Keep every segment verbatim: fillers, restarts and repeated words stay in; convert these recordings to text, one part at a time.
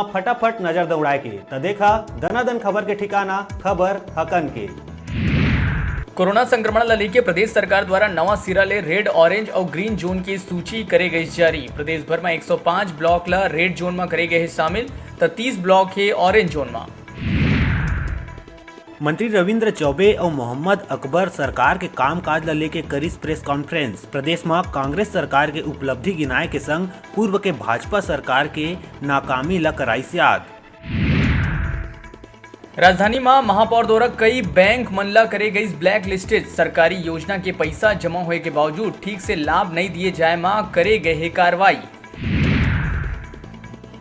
फटाफट नजर दौड़ाए के, त देखा दनादन खबर के ठिकाना, खबर हकन के। कोरोना संक्रमण ल लेके प्रदेश सरकार द्वारा नवा सिरा ले रेड, ऑरेंज अउ ग्रीन जोन के सूची करे गइस जारी। प्रदेश भर म एक सौ पाँच ब्लॉक ल रेड जोन म करे गए हे शामिल, त तीस ब्लॉक हे ऑरेंज जोन म। मंत्री रविंद्र चौबे अउ मोहम्मद अकबर सरकार के कामकाज ल लेके करिस प्रेस कॉन्फ्रेंस। प्रदेश म कांग्रेस सरकार के उपलब्धि गिनाए के संग पूर्व के भाजपा सरकार के नाकामी ल कराइस याद। राजधानी म महापौर द्वारा कई बैंक मन ल करे गइस ब्लैक लिस्टेड। सरकारी योजना के पइसा जमा होए के बावजूद ठीक से लाभ नइ दिए जाए म करे गए हे कार्रवाई।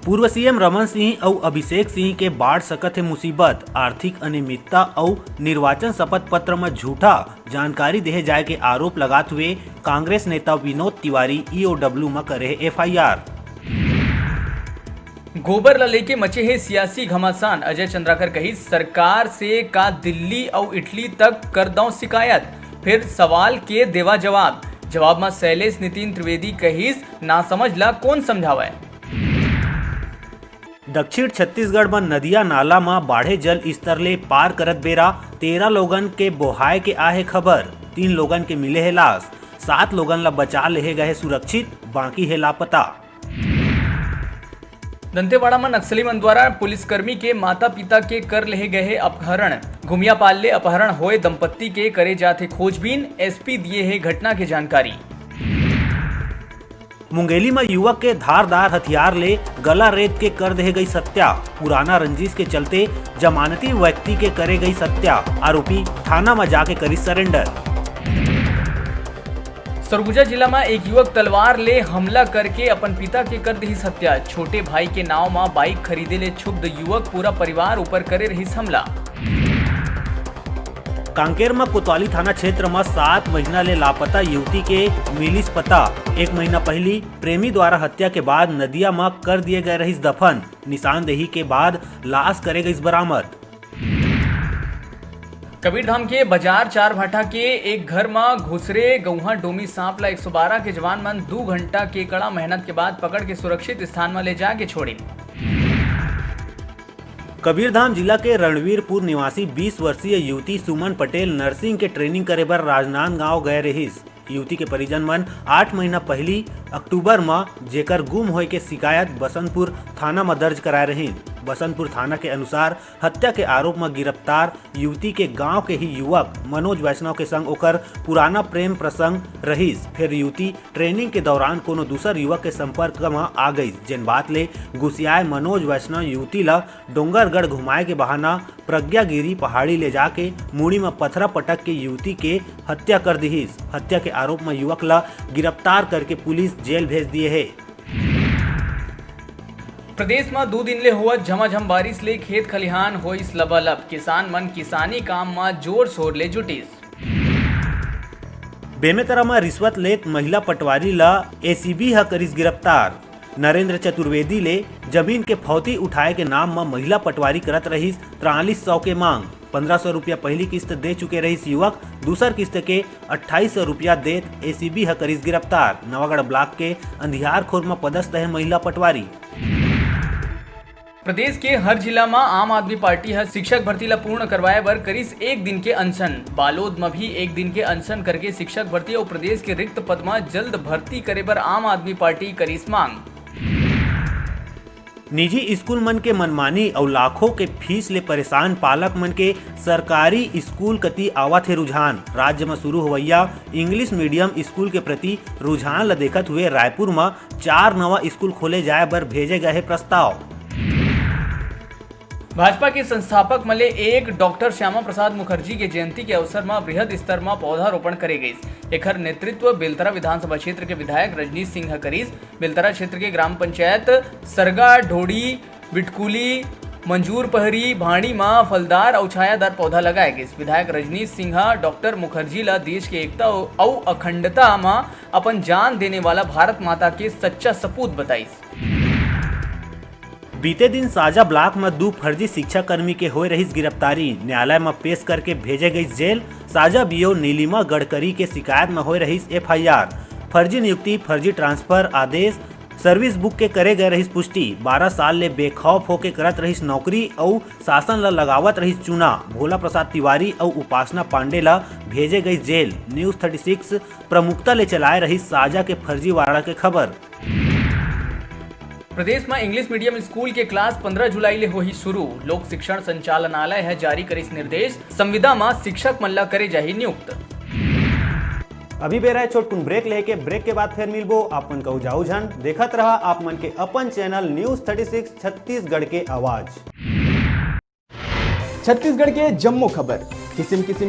पूर्व सीएम रमन सिंह अउ अभिषेक सिंह के बाढ़ सकत हे मुसीबत, आर्थिक अनियमितता अउ निर्वाचन शपथ पत्र म झूठा जानकारी देहे जाए के आरोप लगात हुए कांग्रेस नेता विनोद तिवारी ईओडब्ल्यू म करे हे एफआईआर। गोबर ल लेके मचे हे सियासी घमासान। अजय चंद्राकर कहिस, सरकार से का दिल्ली अउ इटली तक कर दौं शिकायत, फिर सवाल के देवा जवाब। जवाब म शैलेश नितिन त्रिवेदी कहिस, नासमझ ल कोन समझावय। दक्षिण छत्तीसगढ़ म नदिया नाला म बाढ़े जल स्तर ले पार करत बेरा तेरह लोगन के बोहाए के आहे खबर। तीन लोगन के मिले हे लाश, सात लोगन ल बचा लेहे गए हे सुरक्षित, बाकी हे लापता। दंतेवाड़ा म नक्सली मन द्वारा पुलिसकर्मी के माता-पिता के कर लेहे गए हे अपहरण। घुमियापाल ले अपहरण होए दंपत्ति के करे जात हे खोजबीन, एसपी दिए हे घटना के जानकारी। मुंगेली म युवक के धारदार हथियार ले गला रेत के कर देहे गई हत्या। पुराना रंजिश के चलते जमानती व्यक्ति के करे गई हत्या। आरोपी थाना म जाके करी सरेंडर। सरगुजा जिला म एक युवक तलवार ले हमला करके अपन पिता के कर दिहिस हत्या। छोटे भाई के नाव म बाइक खरीदे ले क्षुब्ध युवक पूरा परिवार ऊपर करे रहिस हमला। कांकेर म कोतवाली थाना क्षेत्र म सात महीना ले लापता युवती के मिलिस पता। एक महीना पहिली प्रेमी द्वारा हत्या के बाद नदिया म कर दिए गए रहिस दफन। निशानदेही के बाद लाश करे गइस बरामद। कबीरधाम के बाजार चार भाटा के एक घर म घुसरे गौहा डोमी सांप ल एक सौ बारह के जवान मन दू घंटा के कड़ा मेहनत के बाद पकड़ के सुरक्षित स्थान म ले जाके छोड़िन। कबीरधाम जिला के रणवीरपुर निवासी बीस वर्षीय युवती सुमन पटेल नर्सिंग के ट्रेनिंग करे बर राजनांदगांव गए रहिस। युवती के परिजन मन आठ महीना पहिली अक्टूबर म जेकर गुम होए के शिकायत बसंतपुर थाना म दर्ज कराए रहिन। बसंतपुर थाना के अनुसार, हत्या के आरोप म गिरफ्तार युवती के गांव के ही युवक मनोज वैष्णव के संग ओकर पुराना प्रेम प्रसंग रहिस। फिर युवती ट्रेनिंग के दौरान कोनो दूसर युवक के संपर्क म आ गइस, जेन बात ले गुसियाए मनोज वैष्णव युवती ल डोंगरगढ़ घुमाए के बहाना प्रज्ञागिरी पहाड़ी ले जाके मुड़ी म पथरा पटक के युवती के हत्या कर दिहिस। हत्या के आरोप म युवक ल गिरफ्तार करके पुलिस जेल भेज दिए हे। प्रदेश म दू दिन ले होवत झमाझम बारिश ले खेत खलिहान होइस लबालब। किसान मन किसानी काम म जोर शोर ले जुटिस। बेमेतरा म रिश्वत लेत महिला पटवारी ल एसीबी ह करिस गिरफ्तार। नरेंद्र चतुर्वेदी ले जमीन के फौती उठाए के नाम म महिला पटवारी करत रहिस तिरालीस सौ के मांग। पन्द्रह सौ रुपया पहिली किस्त दे चुके रहिस युवक, दूसर किस्त के अट्ठाईस सौ रुपया देत एसीबी ह करिस गिरफ्तार। नवागढ़ ब्लॉक के अंधियारखोर म पदस्थ हे महिला पटवारी। प्रदेश के हर जिला म आम आदमी पार्टी ह शिक्षक भर्ती ल पूर्ण करवाए बर करिस एक दिन के अनशन। बालोद म भी एक दिन के अनशन करके शिक्षक भर्ती अउ प्रदेश के रिक्त पद म जल्द भर्ती करे बर आम आदमी पार्टी करिस मांग। निजी स्कूल मन के मनमानी अउ लाखों के फीस ले परेशान पालक मन के सरकारी स्कूल कति आवत हे रुझान। राज्य म शुरू होवइया इंग्लिश मीडियम स्कूल के प्रति रुझान ल देखत हुए रायपुर म चार नवा स्कूल खोले जाए बर भेजे गए हे प्रस्ताव। भाजपा के संस्थापक म ले एक डॉक्टर श्यामा प्रसाद मुखर्जी के जयंती के अवसर म बृहद स्तर म पौधारोपण करे गइस। एखर नेतृत्व बेलतरा विधानसभा क्षेत्र के विधायक रजनीश सिंह ह करिस। बेलतरा क्षेत्र के ग्राम पंचायत सरगा, ढोड़ी, बिटकुली, मंजूर पहरी, भांड़ी म फलदार अउ छायादार पौधा लगाए गइस। विधायक रजनीश सिंह ह डॉक्टर मुखर्जी ल देश के एकता अउ अखंडता म अपन जान देने वाला भारत माता के सच्चा सपूत बताइस। बीते दिन साजा ब्लॉक म दू फर्जी शिक्षाकर्मी के होए रहिस गिरफ्तारी। न्यायालय म पेश करके भेजे गइस जेल। साजा बीओ नीलिमा गडकरी के शिकायत म होए रहिस एफआईआर। फर्जी नियुक्ति, फर्जी ट्रांसफर आदेश, सर्विस बुक के करे गए रहिस पुष्टि, बारह साल ले बेखौफ होके करत रहिस नौकरी अउ शासन ल लगावत रहिस चूना। भोला प्रसाद तिवारी अउ उपासना पांडे ल भेजे गई जेल। न्यूज थर्टी सिक्स प्रमुखता ले चलाए रहिस साजा के फर्जीवाड़ा के खबर। प्रदेश म इंग्लिश मीडियम स्कूल के क्लास पंद्रह जुलाई ले होही शुरू। लोक शिक्षण संचालनालय ह जारी करिस निर्देश, संविदा म शिक्षक मन ल करे जाही नियुक्त। अभी बेरा हे छोटकुन ब्रेक लेके, ब्रेक के बाद फेर मिलबो। आप मन कहू जाऊ झन, देखत रहा आप मन के अपन channel news thirty six Chhattisgarh के आवाज। छत्तीसगढ़ के जम्मो खबर, किसिम किसिम